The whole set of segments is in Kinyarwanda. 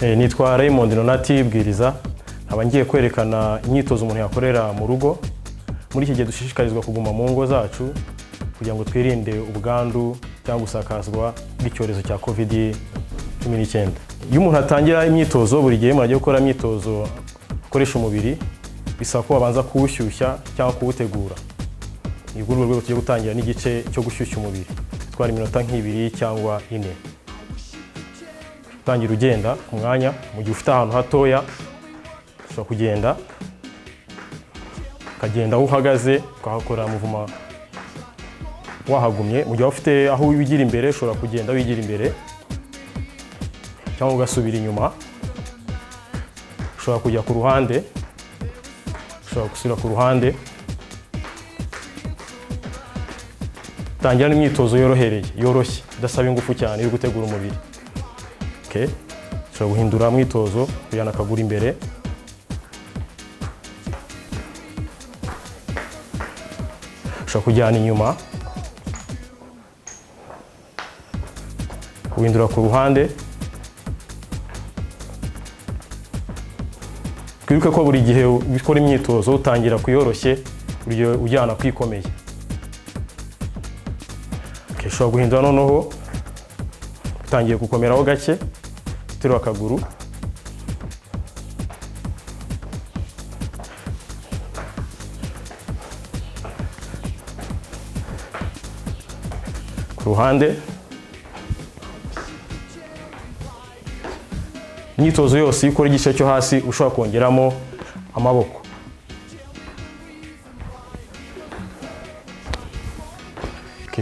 Nitwa Raymond Nonati Bwiriza, nkaba ngiye kwerekana imyitozo umuntu yakorera mu rugo muri iki gihe dushishikarizwa kuguma mu ngo zacu kugira ngo twirinde ubwandu cyangwa gusakazwa bw'icyorezo cya COVID-19. Iyo umuntu atangira imyitozo, buri gihe umuntu agiye gukora imyitozo akoresha umubiri, bisaba ko babanza kuwushyushya cyangwa kuwutegura. Ni kuri urwo rwego tugiye gutangira n'igice cyo gushyushya umubiri, twara iminota nk'ibiri cyangwa ine. Utangira ugenda ku mwanya, mu gihe ufite ahantu hatoya ushobora kugenda, ukagenda aho uhagaze ukahakora muvuma wahagumye. Mu gihe ufite aho wigira imbere ushobora kugenda wigira imbere cyangwa ugasubira inyuma, ushobora kujya ku ruhande, ushobora gusubira ku ruhande. Tangira n'imyitozo yorohereye, yoroshye, idasaba ingufu cyane, yo gutegura umubiri. Ushobora guhindura umwitozo, kujyana akaguru imbere, ushobora kujyana inyuma, guhindura ku ruhande. Twibuke ko buri gihe ukora imyitozo utangira kuyoroshye, buri gihe ujyana kwikomeye. Ushobora guhindura noneho utangiye gukomeraho gake, uterura akaguru, ku ruhande. Imyitozo yose iyo ukora igice cyo hasi ushobora kongeramo amaboko.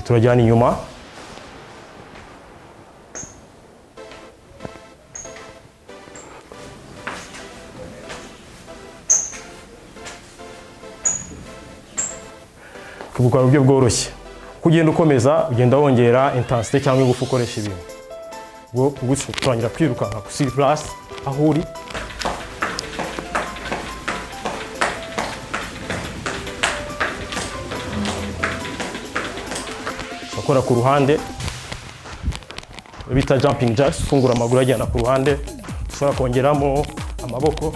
Turajyana inyuma, tubikora mu buryo bworoshye. Uko ugenda ukomeza ugenda wongera intensité cyangwa ingufu ukoresha ibintu. Ubwo turangira kwirukanka kuri place aho uri. Ushobora ku ruhande bita jumping jacks, ufungura amaguru ajyana ku ruhande. Ushobora kongeramo amaboko.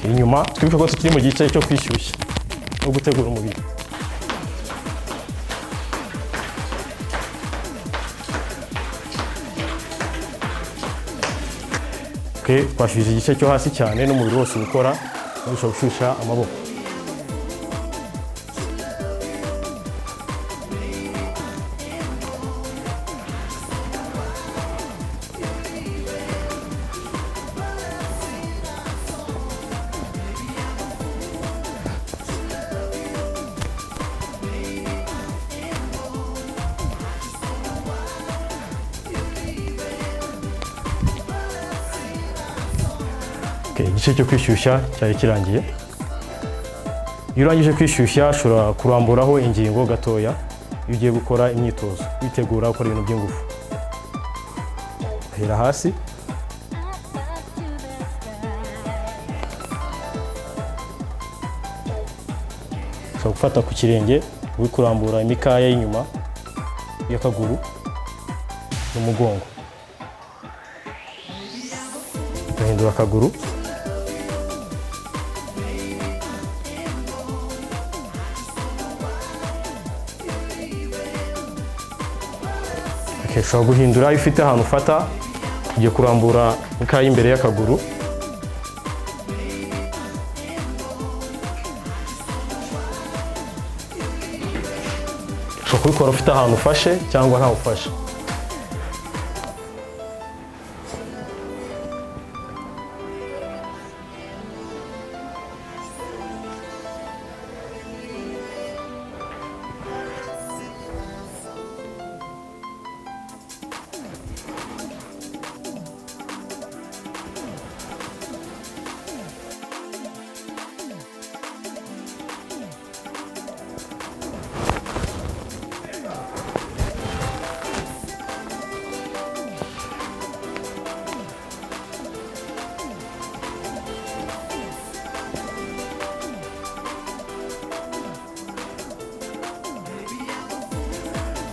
Inyuma twibuke ko tukiri mu gice cyo kwishyushya no gutegura umubiri. Twashyushije igice cyo hasi cyane n'umubiri wose ukora, dushobora gushyushya amaboko. Igice cyo kwishyushya cyari kirangiye. Iyo urangije kwishyushya ushobora kuramburaho ingingo gatoya iyo ugiye gukora imyitozo, witegura gukora ibintu by'ingufu. Hera hasi, ushobora gufata ku kirenge uri kurambura imikaya y'inyuma y'akaguru n'umugongo, ugahindura akaguru. Ushobora guhindura iyo ufite ahantu ufata, ugiye kurambura imikaya y'imbere y'akaguru. Ushobora kubikora ufite ahantu ufashe cyangwa ntawe ufashe.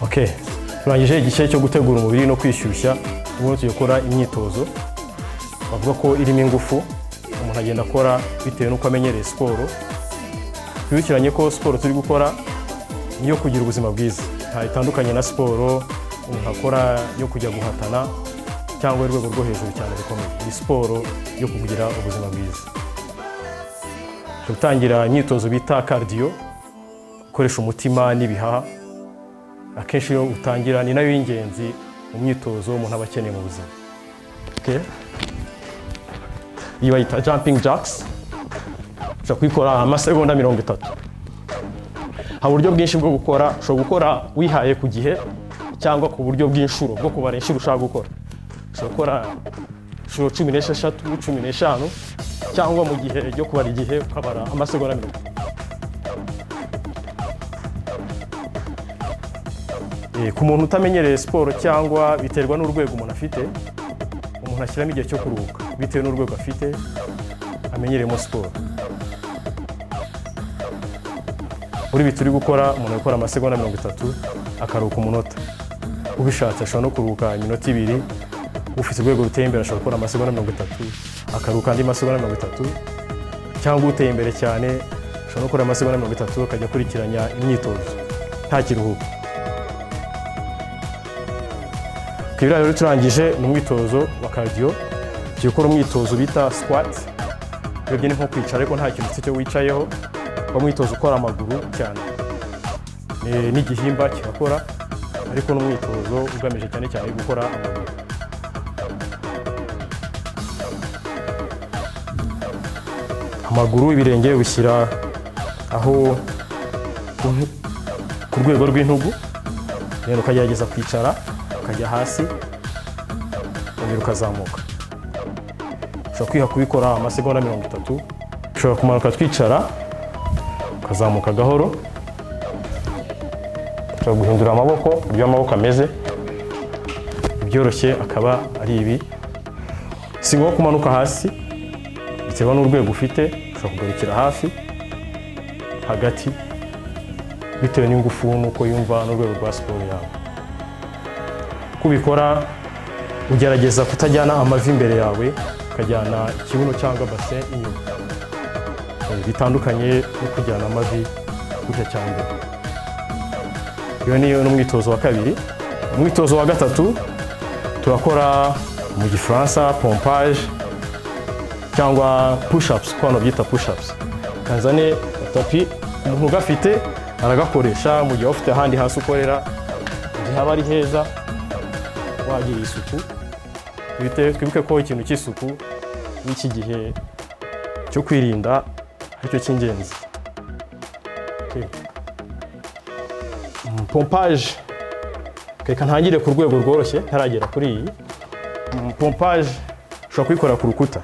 Okay. Turangije igice cyo gutegura umubiri no kwishyushya, ubu tugiye gukora imyitozo bavuga ko irimo ingufu. Umuntu agenda akora bitewe n'uko amenyereye siporo. Twibukiranye ko siporo turi gukora ni iyo kugira ubuzima bwiza, nta itandukanye na siporo umuntu akora yo kujya guhatana cyangwa urwego rwo hejuru cyane rukomeye. Ni siporo yo kugira ubuzima bwiza. Gutangira imyitozo bita cardio, gukoresha umutima n'ibihaha. Akenshi iyo utangira ni nayo y'ingenzi mu myitozo umuntu aba akeneye mu buzima. Okay. Iyi bayita jumping jacks, ushobora kuyikora amasegonda 30. Hari uburyo bwinshi bwo gukora. Ushobora gukora wihaye ku gihe cyangwa ku buryo bw'inshuro, bwo kubara inshuro ushaka gukora. Ushobora gukora inshuro 16, 15, cyangwa mu gihe cyo kubara igihe ukabara amasegonda 30. Ku muntu utamenyereye siporo cyangwa biterwa n'urwego umuntu afite, umuntu ashyiramo igihe cyo kuruhuka bitewe n'urwego afite amenyereyemo siporo. Muri ibi turi gukora, umuntu akora amasegonda 30, akaruhuka umunota. Ubishatse ashobora no kuruhuka iminota 2. Ufite urwego ruteye imbere ashobora gukora amasegonda 30, akaruhuka andi masegonda 30, cyangwa uteye imbere cyane ashobora no gukora amasegonda 30, akajya akurikiranya imyitozo nta kiruhuko. Ibiriya rero turangije ni umwitozo wa cardio. Tugiye gukora umwitozo bita squat. Urebye ni nko kwicara ariko nta kintu ufite cyo wicayeho. Uwo mwitozo ukora amaguru cyane n'igihimba kirakora, ariko n'umwitozo ugamije cyane cyane gukora amaguru. Amaguru, ibirenge ubishyira aho ku rwego rw'intugu, rero ukagerageza kwicara, ukajya hasi, ukongera ukazamuka. Ushobora kwiha kubikora amasegonda 30. Ushobora kumanuka twicara, ukazamuka gahoro. Ushobora guhindura amaboko, uburyo amaboko ameze. Ibyoroshye akaba ari ibi. Si ngombwa kumanuka hasi, biterwa n'urwego ufite. Ushobora kugarukira hafi hagati bitewe n'ingufu n'uko yumva n'urwego rwa siporo yawe. Kubikora ugerageza kutajyana amavi imbere yawe, ukajyana ikibuno cyangwa bassin inyuma. Bitandukanye no kujyana amavi gutya cyane imbere. Iyo niyo n'umwitozo wa kabiri. Umwitozo wa gatatu turakora mu Gifaransa pompage cyangwa push-ups, ko hano byita push-ups. Kazane tapi, umuntu ugafite aragakoresha mu gihe ufite ahandi hasi ukorera, igihe haba ari heza wagira isuku. Twibuke ko ikintu cy'isuku n'iki gihe cyo kwirinda aricyo cy'ingenzi. Okay. Pompage, reka ntangire ku rwego rworoshye ntaragera kuri iyi. Pompage ushobora kuyikora ku rukuta,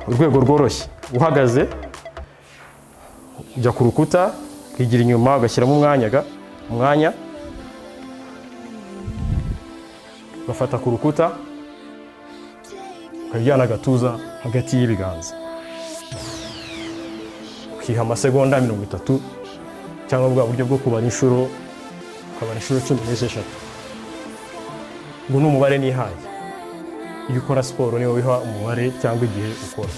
urwego rworoshye, uhagaze ujya ku rukuta, ukigira inyuma, ugashyiramo umwanya, ugafata ku rukuta, ukajyana agatuza hagati y'ibiganza, ukiha amasegonda 30, cyangwa bwa buryo bwo kubara inshuro, ukabara inshuro 16. Ubu ni umubare nihaye. Iyo ukora siporo niwo wiha umubare cyangwa igihe ukora.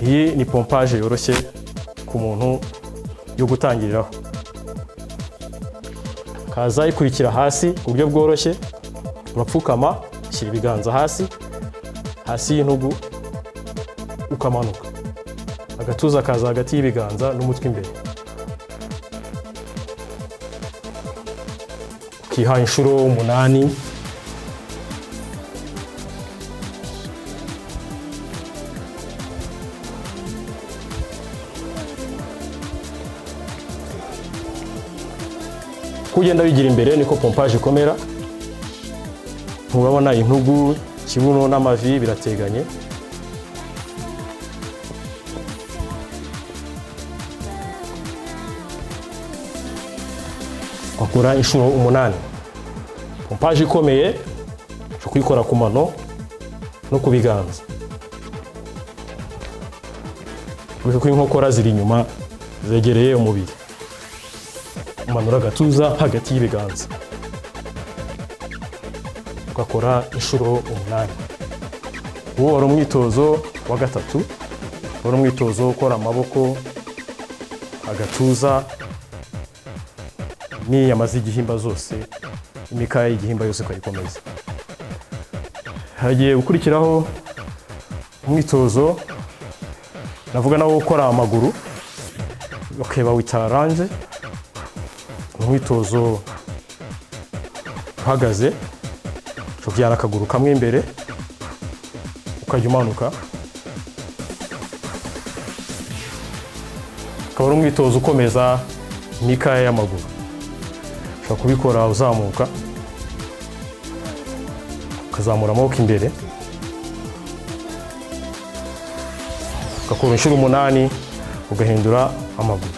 Iyi ni pompage yoroshye ku muntu yo gutangiriraho. Kaza ikurikira hasi ku buryo bworoshye, urapfukama, ushyira ibiganza hasi, hasi y'intugu, ukamanuka. Agatuza kaza hagati y'ibiganza n'umutwe imbere. Ukiha inshuro 8. Uko ugenda wigira imbere niko pompage ikomera. Nturabona intugu, ikibuno n'amavi birateganye. Wakora inshuro 8. Pompage ikomeye ushobora kuyikora ku mano no ku biganza. Wibuke ko inkokora ziri inyuma zegereye umubiri. Umanura agatuza hagati y'ibiganza, ugakora inshuro 8. Uwo wari umwitozo wa gatatu, wari umwitozo wo gukora amaboko, agatuza n'inyama z'igihimba zose, imikaya y'igihimba yose ukayikomeza. Hagiye gukurikiraho umwitozo navuga nawo gukora amaguru, okay, bawita lunge. Umwitozo uhagaze, ushobora kujyana akaguru kamwe imbere ukajya umanuka, akaba ari umwitozo ukomeza imikaya y'amaguru. Ushobora kubikora uzamuka, ukazamura amaboko imbere, ugakora inshuro 8, ugahindura amaguru.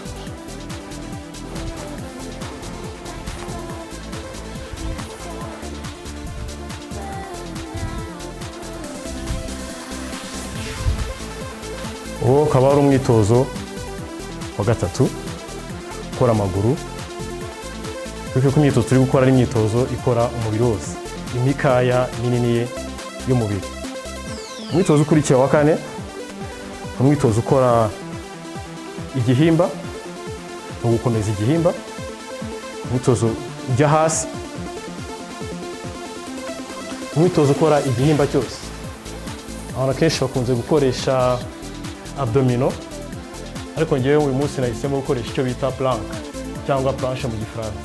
Uwo ukaba ari umwitozo wa gatatu ukora amaguru. Kuko imyitozo turi gukora ari imyitozo ikora umubiri wose, imikaya minini y'umubiri. Umwitozo ukurikira wa kane, umwitozo ukora igihimba, ni ugukomeza igihimba, umwitozo ujya hasi, umwitozo ukora igihimba cyose. Abantu akenshi bakunze gukoresha abdominaux, ariko ngewe uyu munsi nahisemo gukoresha icyo bita plank cyangwa planche mu Gifaransa.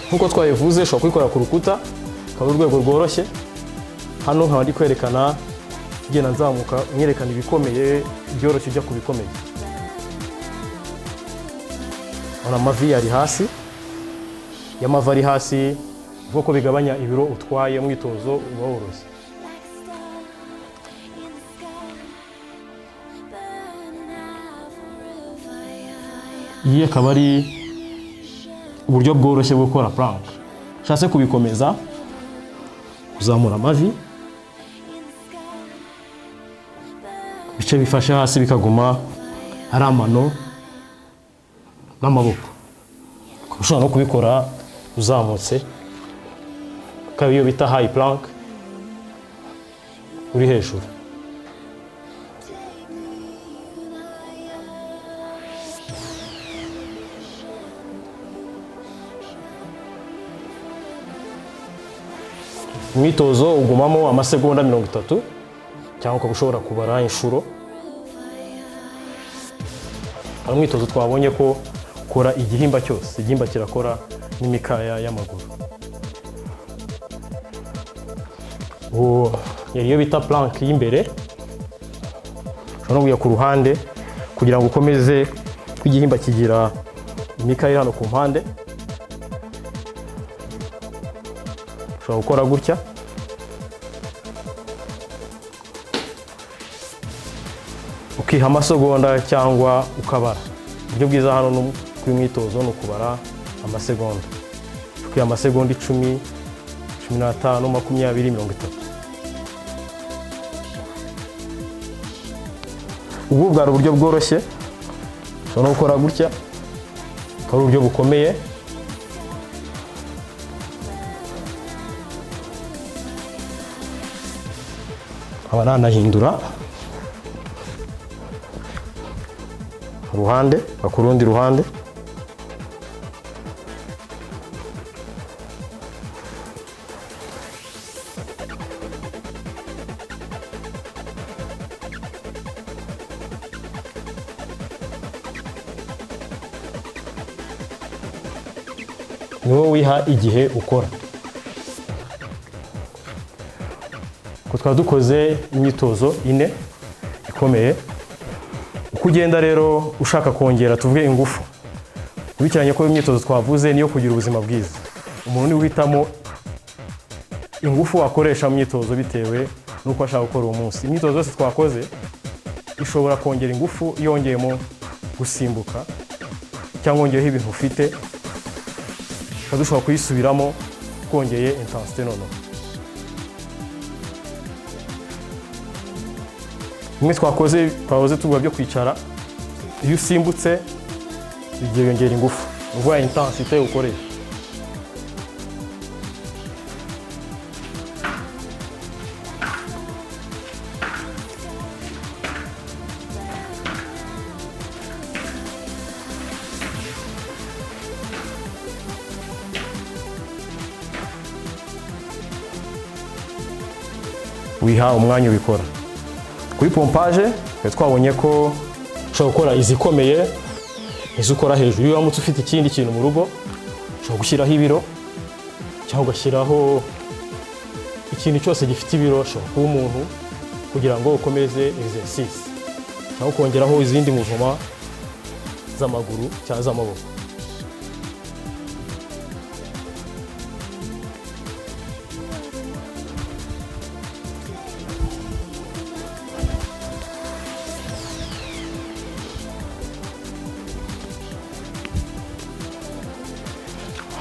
Nk'uko twabivuze, ushobora kubikora ku rukuta, akaba ari urwego rworoshye. Hano nkaba ndi kwerekana, ngenda nzamuka mwerekana ibikomeye, byoroshye ujya ku bikomeye. Urabona amavi ari hasi, iyo amavi ari hasi bivuga ko bigabanya ibiro utwaye, umwitozo uba woroshye. Like a star in the sky, burning out forever. Iyi akaba ari uburyo bworoshye bwo gukora plank. Ushatse kubikomeza, kuzamura amavi, In the sky, burning ibice bifashe hasi bikaguma ari amano n'amaboko. Ukaba ushobora no kubikora uzamutse, ukaba iyo bita high plank, uri hejuru. Take me higher. Umwitozo ugumamo amasegonda 30, cyangwa ukaba ushobora kubara inshuro. Hari umwitozo twabonye ko ukora igihimba cyose, igihimba kirakora n'imikaya y'amaguru. Uwo yari iyo bita plank y'imbere. Ushobora no kujya ku ruhande kugira ngo ukomeze, ko igihimba kigira imikaya iri hano ku mpande. Ushobora gukora gutya, ukiha amasegonda cyangwa ukabara. Uburyo bwiza hano kuri mwitozo ni ukubara amasegonda, ukiha amasegonda 10, 15, 20, 30. Ubu bwari uburyo bworoshye. Ushobora no gukora gutya, akaba ari uburyo bukomeye. Nkaba nanahindura uruhande ku rundi ruhande. Ni wowe wiha igihe ukora. Ko twaba dukoze imyitozo ine ikomeye. Uko ugenda rero ushaka kongera, tuvuge ingufu, ukurikiranye ko imyitozo twavuze niyo kugira ubuzima bwiza. Umuntu niwe uhitamo ingufu akoresha mu myitozo bitewe n'uko ashaka gukora uwo munsi. Imyitozo yose twakoze ishobora kongera ingufu iyo wongeyemo gusimbuka cyangwa wongeyeho ibintu ufite, tukaba dushobora kuyisubiramo twongeye intensité. Noneho bimwe twakoze, twahoze tuvuga byo kwicara. Iyo usimbutse byongera ingufu, ni ukuvuga intensité ukoresha. Wiha umwanya ubikora. Kuri pompage twari twabonye ko ushobora gukora izikomeye, izo ukora hejuru. Iyo uramutse ufite ikindi kintu mu rugo, ushobora gushyiraho ibiro cyangwa ugashyiraho ikintu cyose gifite ibiro, ushobora kuba umuntu, kugira ngo ukomeze exercice, cyangwa ukongeraho izindi mouvement z'amaguru cyangwa z'amaboko.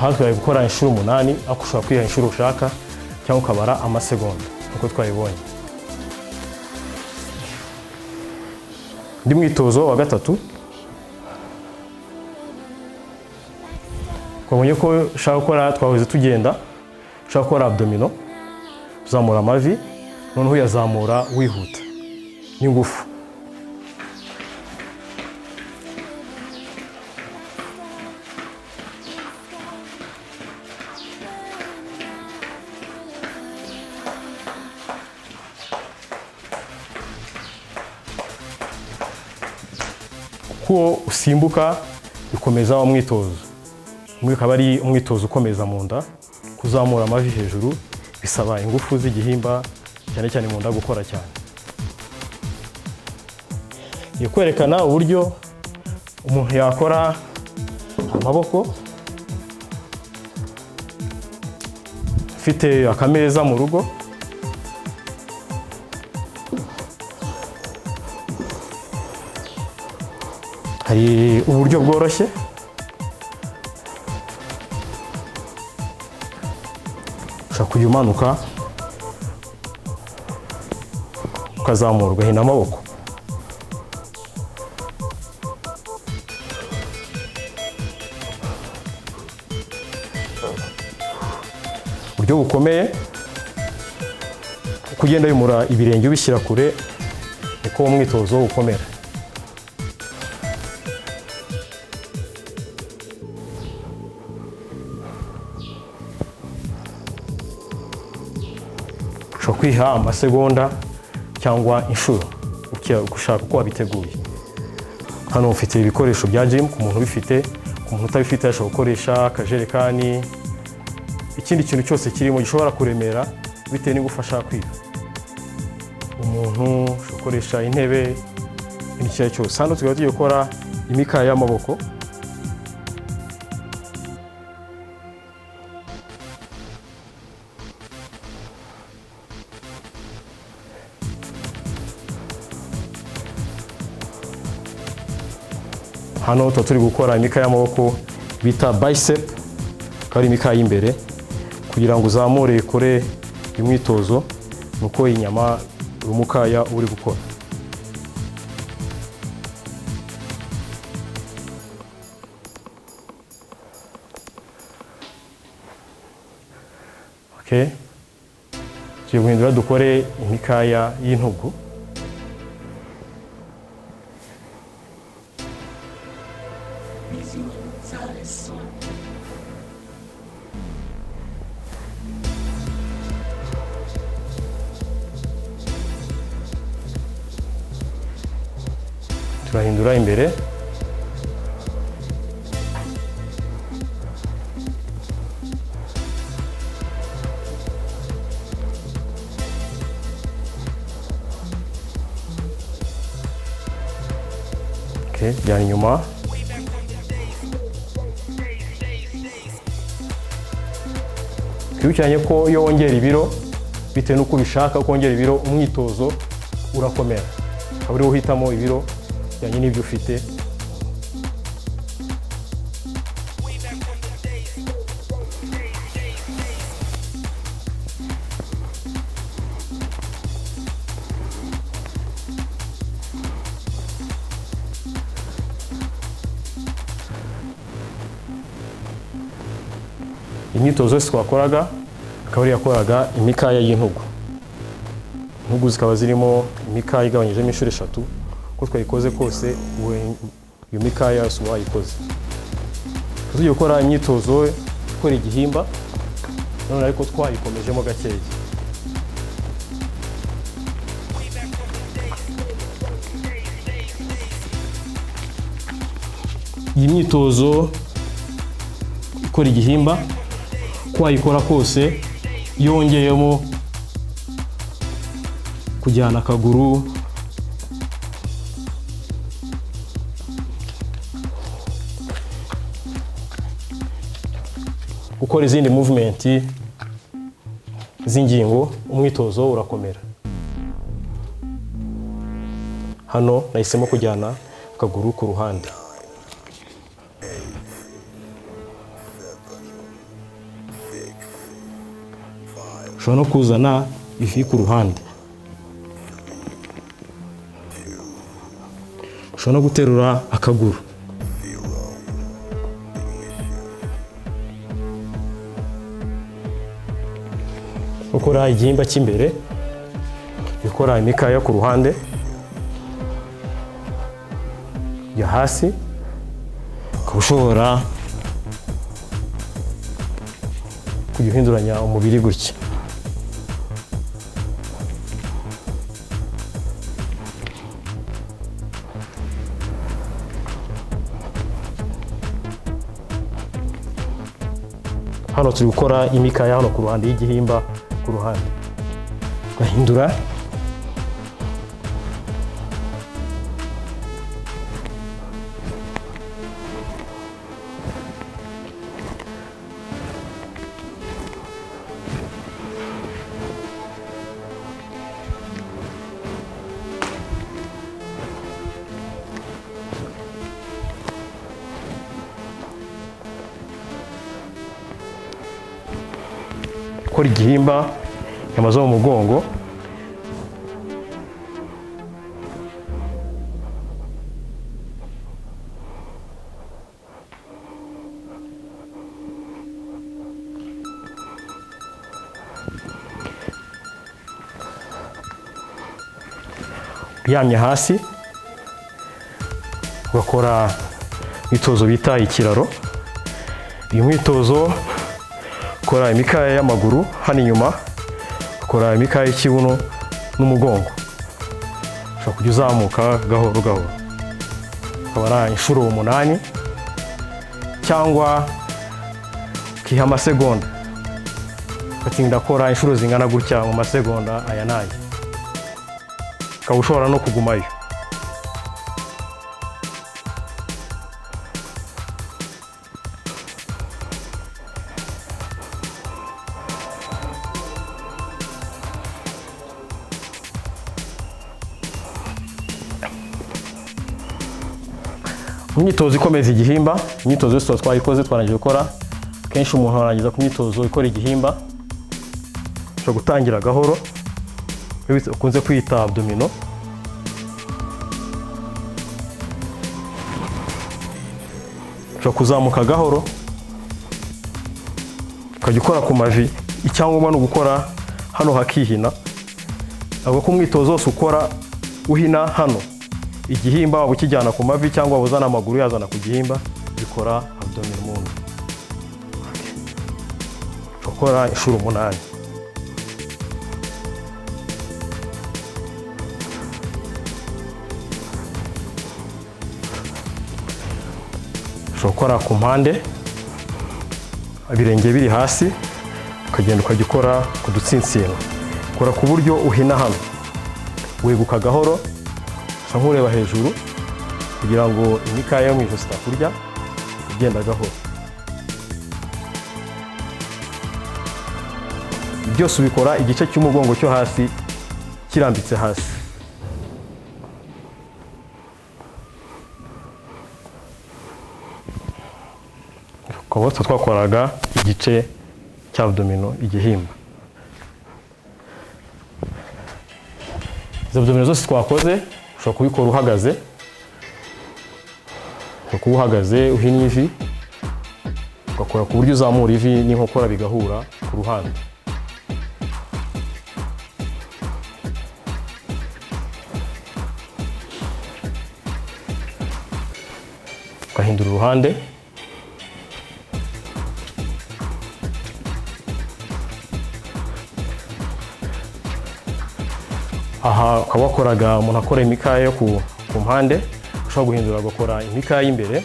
Aha twari gukora inshuro 8, ariko ushobora kwiha inshuro ushaka cyangwa ukabara amasegonda nk'uko twabibonye. Undi mwitozo wa gatatu, twabonye ko ushaka gukora, twahoze tugenda, ushaka gukora abdominaux, uzamura amavi, noneho uyazamura wihuta n'ingufu. Uko usimbuka bikomeza umwitozo, umwe ukaba ari umwitozo ukomeza mu nda. Kuzamura amavi hejuru bisaba ingufu z'igihimba, cyane cyane mu nda, gukora cyane. Ni kwerekana uburyo umuntu yakora amaboko ufite akameza mu rugo. Hari uburyo bworoshye, ushobora kujya umanuka ukazamura, ugahina amaboko. Uburyo bukomeye, uko ugenda wimura ibirenge ubishyira kure, niko umwitozo ukomera. Ushobora kwiha amasegonda cyangwa inshuro ushaka uko wabiteguye. Hano ufite ibikoresho bya gym ku muntu ubifite, ku muntu utabifite ashobora gukoresha akajerekani, ikindi kintu cyose kirimo gishobora kuremera bitewe n'ingufu ashaka kwiha. Umuntu ushobora gukoresha intebe, ikintu icyo ari cyo cyose. Hano tukaba tugiye gukora imikaya y'amaboko. Hano tuba turi gukora imikaya y'amaboko bita bicep, akaba ari imikaya y'imbere. Kugira ngo uzamure ukore imyitozo, ni uko inyama umukaya uba uri gukora. Okay. Tugiye guhindura dukore imikaya y'intugu. Turahindura imbere. Okay, jyana inyuma. Twibukiranye ko iyo wongera ibiro bitewe n'uko ubishaka, uko wongera ibiro umwitozo urakomera, ukaba uriho uhitamo ibiro bijyanye n'ibyo ufite. Imyitozo yose twakoraga akaba ari yakoraga imikaya y'intugu. Intugu zikaba zirimo imikaya igabanyijemo inshuro eshatu. Uko twayikoze kose iyo mikaya yose uba wayikoze. Tugiye gukora imyitozo ikora igihimba none ariko twayikomejemo gakeya. Iyi myitozo ikora igihimba uko wayikora kose yongeyemo kujyana akaguru, gukora izindi movement z'ingingo, umwitozo urakomera. Hano nahisemo kujyana akaguru ku ruhande. Ushobora no kuzana ivi ku ruhande. Ushobora no guterura akaguru. Ukora igihimba cy'imbere, ukora imikaya ku ruhande ya hasi, ukaba ushobora kujya uhinduranya umubiri gutya. Hano turi gukora imikaya hano ku ruhande y'igihimba ku ruhande. Ugahindura. Gukora igihimba, inyama zo mu mugongo. Uryamye hasi ugakora imyitozo bita ikiraro. Uyu mwitozo ukora imikaya y'amaguru hano inyuma, ukora imikaya y'ikibuno n'umugongo. Ushobora kujya uzamuka gahoro gahoro, ukaba ari inshuro 8 cyangwa ukiha amasegonda, ugatinda akora inshuro zingana gutya mu masegonda aya n'aya, ukaba ushobora no kugumayo. Imyitozo ikomeza igihimba, imyitozo yose twayikoze twarangije gukora. Kenshi umuntu arangiza ku myitozo ikora igihimba, ushobora gutangira gahoro, ukunze kwita abdomino. Ushobora kuzamuka gahoro, ukajya ukora ku mavi. Icyangombwa ni ugukora hano hakihina. Avuga ko umwitozo wose ukora uhina hano igihimba, waba ukijyana ku mavi cyangwa waba uzana amaguru yazana ku gihimba, bikora abdomen mu nda. Ukora inshuro 8. Ushobora gukora ku mpande, ibirenge biri hasi, ukagenda ukajya ukora ku dutsinsino. Ukora ku buryo uhina hano, weguka gahoro, usa nk'ureba hejuru kugira ngo imikaya yo mu ijosi itakurya, ugenda gahoro. Byose ubikora igice cy'umugongo cyo hasi kirambitse hasi. Kuba twakoraga igice cya abdomino, igihimba. Izo abdomino zose twakoze ushobora kubikora uhagaze. Ushobora kuba uhagaze uhinnye ivi, Ugakora ku buryo uzamura ivi n'inkokora bigahura ku ruhande. Ugahindura uruhande. Aha ukaba wakoraga umuntu akora imikaya yo ku mpande, ushobora guhindura ugakora imikaya y'imbere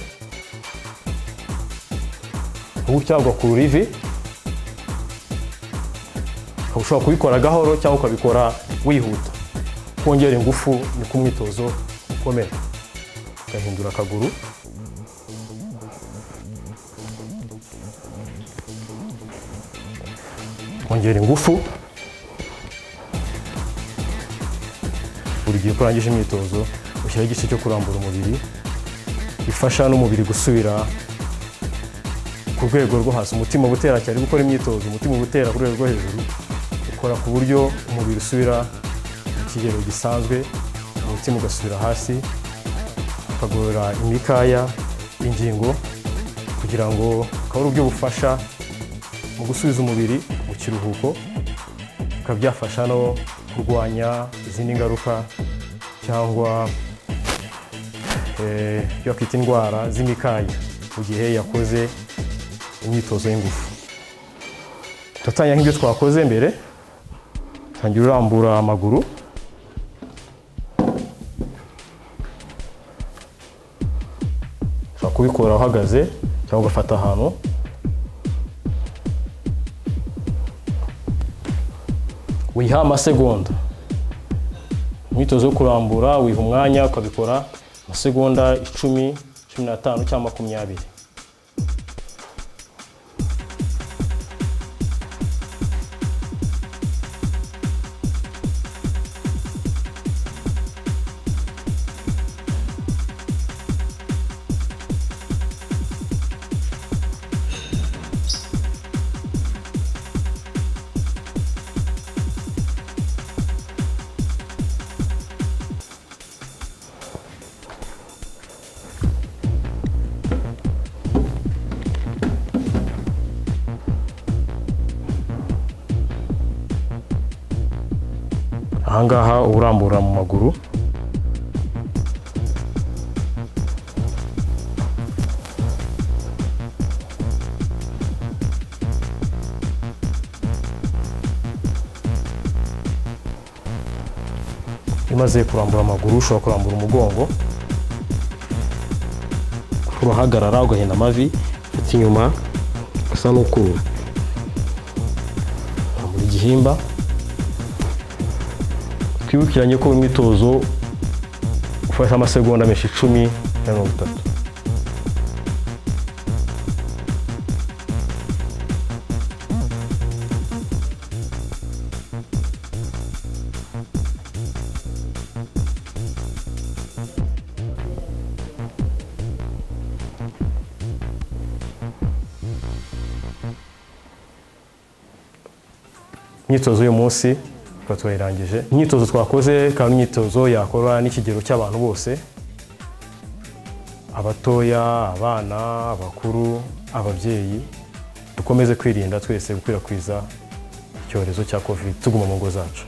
gutya, ugakurura ivi. Ukaba ushobora kubikora gahoro cyangwa ukabikora wihuta. Kongera ingufu ni ku mwitozo ukomera. Ugahindura akaguru. Kongera ingufu. Buri gihe uko urangije imyitozo ushyiraho igice cyo kurambura umubiri, bifasha n'umubiri gusubira ku rwego rwo hasi. Umutima utera cyane gukora imyitozo, umutima utera ku rwego rwo hejuru, ukora ku buryo umubiri usubira mu kigero gisanzwe, umutima ugasubira hasi, ukagorora imikaya, ingingo, kugira ngo akaba ari uburyo bufasha mu gusubiza umubiri mu kiruhuko, bikaba byafasha no kurwanya izindi ngaruka cyangwa ibyo bakwita indwara z'imikaya mu gihe yakoze imyitozo y'ingufu. Turatangira nk'ibyo twakoze mbere. Tangira urambura amaguru. Ushobora kubikora uhagaze cyangwa ugafata ahantu. Wiha amasegonda. Imyitozo yo kurambura wiha umwanya ukabikora amasegonda 10, 15 cyangwa 20. Ahangaha urambura mu maguru. Umaze kurambura amaguru ushobora kurambura umugongo. Urahagarara ugahina amavi, ufata inyuma usa n'ukurura. Urambura igihimba. Twibukiranye ko imyitozo ufashe amasegonda menshi 10 na 30. Imyitozo y'uyu munsi tukaba turayirangije. Imyitozo twakoze kandi imyitozo yakora n'ikigero cy'abantu bose, abatoya, abana, abakuru, ababyeyi. Dukomeze kwirinda twese gukwirakwiza icyorezo cya Covid tuguma mu ngo zacu.